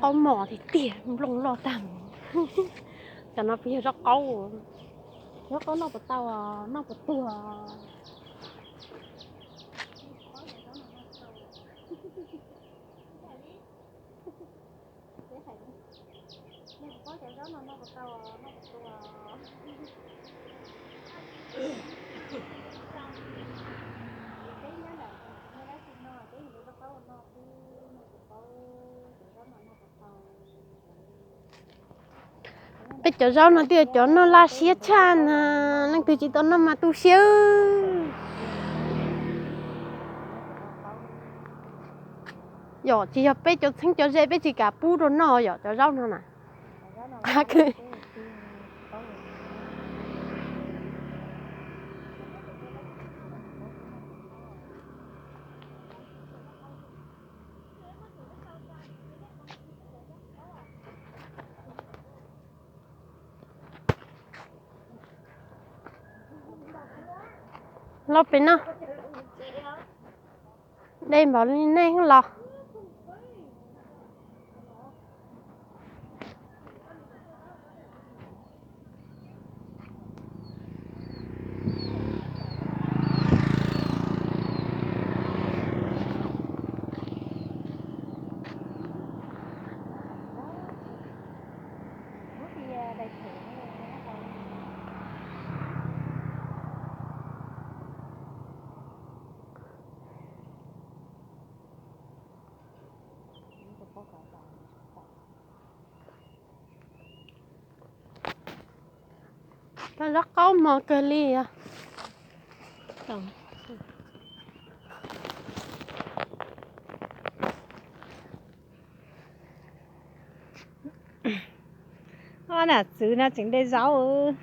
Zaub mos tiag tiag, nplooj loj tag. Cov no puas yog zaub qaub? Zaub qaub noj puas tau, noj puas tuag? Peb cov zaub no twb yog cov noj laj siab tshaj na, leej twg tsis tau noj mas tu siab. Yog tsis yog peb cov txheeb cov ze peb tsis kam pub rau noj yom, cov zaub no na. Los pem no, deb npaum li nej los. Zaub qaub mos kawg li os. Ob nam txwv no tseem de zaub.